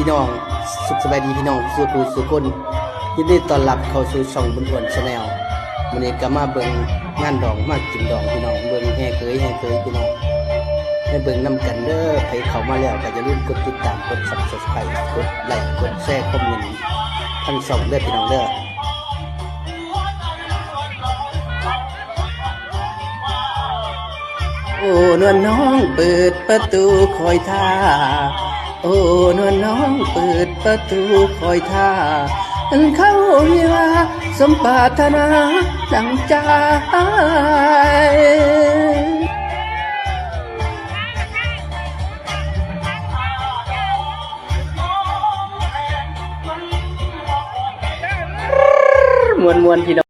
ພີ່ນ້ອງ ສຸກສະບາຍດີພີ່ນ້ອງສູ່ຜູ້ສູ່ຄົນ ຍິນດີຕ້ອນຮັບເຂົ້າສູ່ຊ່ອງບຸນອ້ວນ Channel. ມື້ນີ້ກໍມາເບິ່ງງານດອງ ມາກິນດອງພີ່ນ້ອງ ເບິ່ງແຫ່ເຂີຍ ແຫ່ເຂີຍພີ່ນ້ອງ ໄປເບິ່ງນຳກັນເດີ. ໃຜເຂົ້າມາແລ້ວກໍຢ່າລືມກົດຕິດຕາມ ກົດ Subscribe ກົດໄລ ກົດແຊ ຄອມເມັນທັງຊ່ອງເດີພີ່ນ້ອງເດີ. ໂອ້ ນວນນ້ອງເປີດປະຕູຄອຍຖ້າ ໂອ້ ນວນນ້ອງເປີດປະຕູຄອຍຖ້າ ເຂົ້າວິວາສົມປາດຖະໜາດັ່ງໃຈ. ມ່ວນໆ ພີ່ນ້ອງ.